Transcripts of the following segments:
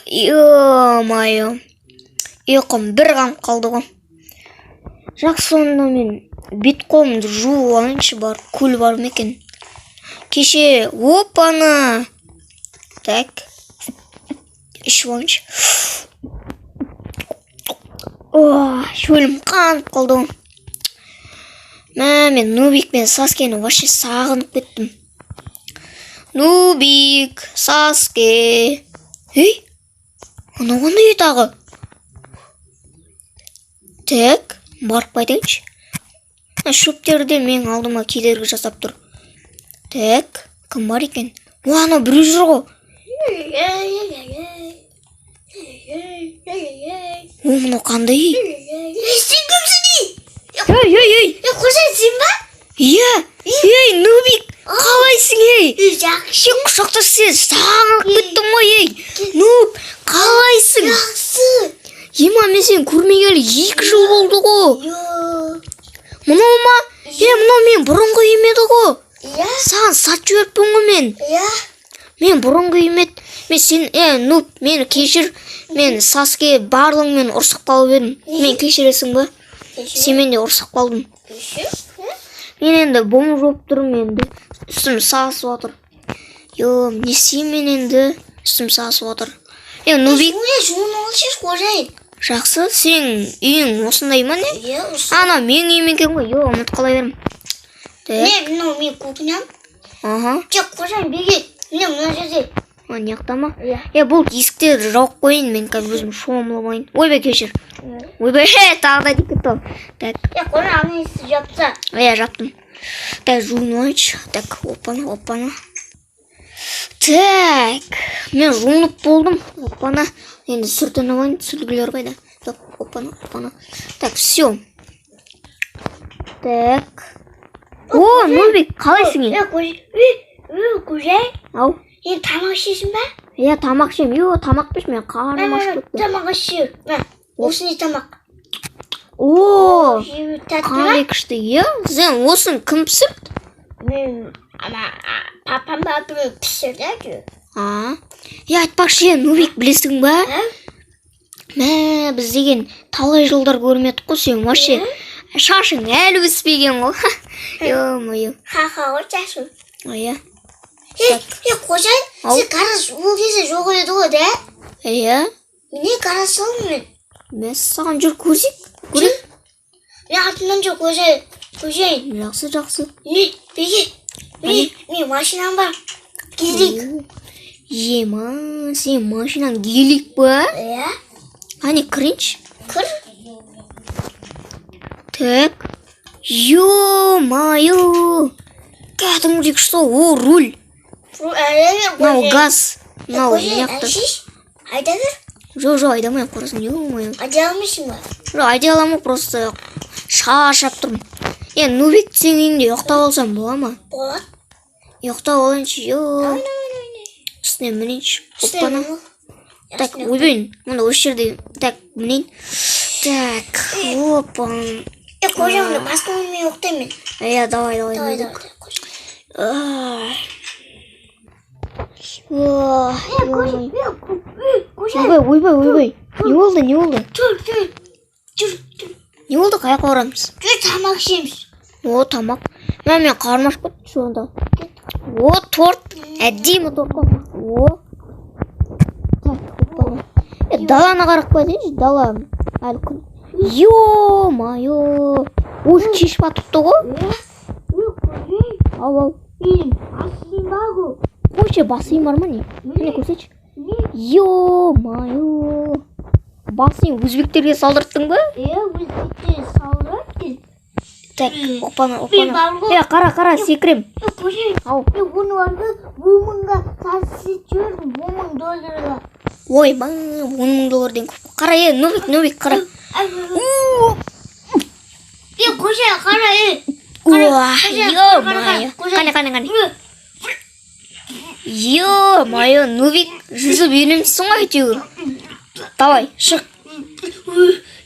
Ё-моё, ұйқым бір қанып қалды ғой. Жақсы, онда мен бет қолымды жуып алайыншы барып. Көл бар ма екен кеше? Опана, так, ішіп алайыншы. О, шөлім қанып қалды ғой. Мә, мен Нубик пен Саскені вообще сағынып кеттім. Нубик, Саске, ей, анау қандай үй тағы? Так, барып қайтайыншы. Мына шөптер де менің алдыма кедергі жасап тұр. Так, кім бар екен? О, анау біреу жүр ғой. О, мынау қандай үй? Сен кімсің, ей? Ей, ей, ей! Е, қожайын, сен ба? Иә, ей, Нубик, қалайсың, ей? Ей, жақсы. Сен құшақтас, сен сағынып кеттім ғой, ей. Нуб, қалайсың? Жақсы. Ема, мен сені көрмегелі 2 жыл болды ғой. Йо. Мынау ма? Е, мынау мен бұрынғы үйім еді ғой. Иә. Саған сатып жіберіппін ғой мен. Иә. Мен бұрынғы үйім еді. Мен сен, е, Нуб, мені кешір. Мен Саске барлығыңмен ұрысып қалып едім. Мен кешіресің ба? Сенімен де ұрысып қалдым. Кешір. Мен енді бомж болып тұрмын енді. Үстім сасып жатыр. Йо, не істеймін мен енді? Үстім сасып жатыр. Е, Нубик, Жуына, жуына алшы, қожайын. Жақсы, сенің үйің осындай ма, не? Иә, осы. Ана менің үйім екен ғой. Йо, ұмытып қала бердім. Так, Не, мынау менің кухням. Аха. Жоқ, қожайын, бері. Міне, мына жерде. А, мына жақта ма? Иә. Е, бұл есіктерді жауып қояйын, мен қазір өзім шомылып алайын. Ойбай, кешір. Ойбай, тағы да тиіп кетті ғой. Так, Е, қожайын, ана есікті жапса. Иә, жаптым. Так, жуынып алайыншы. Так, опана, опана. Так, мен жуынып болдым. Опана. Енді сүртініп алайын. Сүлгілер қайда? Так, опана, опана. Так, все. Так. О, Нубик, қалайсың, е? Е, қожайын. Е, е, қожайын. Ау. Енді тамақ ішесің ба? Иә, тамақ ішемін. Йо, тамақ піш, мен қарным ашып кетті. Тамақ іше. Мә, осындай тамақ. О, Жеу тәтті ма? қандай күшті, иә? Сен осыны кім пісірді? Мен ана папам ба, біреу пісірді әйтеуір. А, е, айтпақшы, е, Нубик, білесің ба? А? Мә, біз деген талай жылдар көрмедік қой, сен вообще шашың әлі өспеген ғой. Ё-моё. Ха-ха ғой шашым. Иә. Е, е, қожайын, Ау. сен гараж ол кезде жоқ еді ғой, да? Иә. Міне, гараж салдым мен. Мәссаған, жүр, көрсек. Көрейік. Мен артымнан жүр, қожайын. Қожайын. Жақсы, жақсы. Міне, беге. Міне, менің машинам бар. Гелик. Ема, сен машинаң гелик па? Иә. Қане, кірейінші. Кір. Так. Ё-моё. Кәдімгідей күшті ғой. О, руль. Мынау газ. Мынау Қожайын, мына жақта. әшиш. Айда бер. Жоқ, жоқ, айдамаймын, құрысын. Ё-моё. Айда алмайсың ба? Жоқ, айдай аламын ғой, просто шаршап тұрмын. Е, Нубик, сенің үйіңде ұйықтап алсам бола ма? Болады. Ұйықтап алайыншы, ё. Үстіне мінейінші. Оппана. Так, ойбай, мында осы жерде. Так, мінейін. Так, опа. Е, қожайын, мына басқа бөлмеге ұйықтаймын мен. Иә, давай, давай, Давай, Нубик. давай, қожайын. Ай. Ой, Е, е, қожайын. ойбай, ойбай, ойбай. Не болды, не болды? Жүр, жүр. Жүр, жүр. Не болды, қай жаққа барамыз? Жүр, тамақ ішеміз. О, тамақ. Мә, мен қарным ашып кетті сонда. О, торт. Әдемі торт қой. О. Так, опа. Е, даланы қарап қояйыншы, дала әлі күн. Ё-моё. Уже кеш батыпты ғой. Е, е, қожайын. Ау, ау. Менің басым бар ғой. Қойшы, бассейн бар ма, не? Міне, көрсетші. Не? Ё-моё. Бассейн өзбектерге салдырттың ба? Е, өзбектер салдырады. Так, опана, Мен опана. бар ғой. Е, қара, қара, секірем. Е, қожайын. Ау. Е, оны бар ғой, 10 мыңға сатып жібердім, 10 мың долларға. Ойбай, 10 мың доллардан көп. Қара, е, Нубик, Нубик, қара. Е, қожайын, қара, е. Уа, қожайын, ё-моё. қожайын. Қане, қане, қане. Ё-моё, Нубик, жүзіп үйреніпсің ғой әйтеуір. Давай, шық.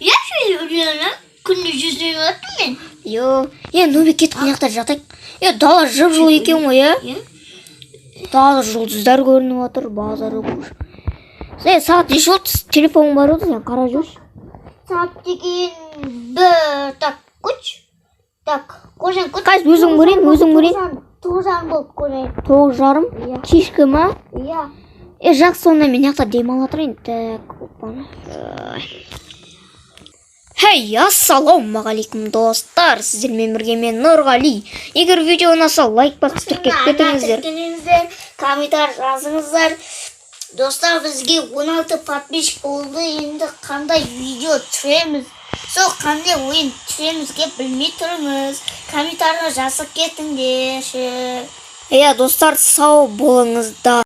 Я жүзіп үйренемін. Күнде жүзіп жатырмын мен. Йо, е, Нубик, кеттік, мына жақта жатайық. Е, дала жып жылы екен ғой, иә? Иә. Далада жұлдыздар көрініп жатыр, базар. Е, сағат неше болды? Телефоның бар еді, сен қарап жүрші. Сағат деген бір, так, күш. Так, қожайын, күш. Қазір өзің көрейін, өзің көрейін. 9:30 болды, қожайын. 9:30? Иә. Кешкі ма? Иә. Е, жақсы, онда мен мына жақта демала тұрайын. Так, опана. Хей, ассалаумағалейкум, достар! Сіздермен бірге мен, Нұрғали. Егер видео ұнаса, лайк басып, тіркеліп кетіңіздер. Тіркеліңіздер, комментарий жазыңыздар. Достар, бізге 16 подписчик болды. Енді қандай видео түсіреміз? Сол қандай ойын түсіреміз деп білмей тұрмыз. Комментарий жазып кетіңдерші. Иә, достар, сау болыңыздар.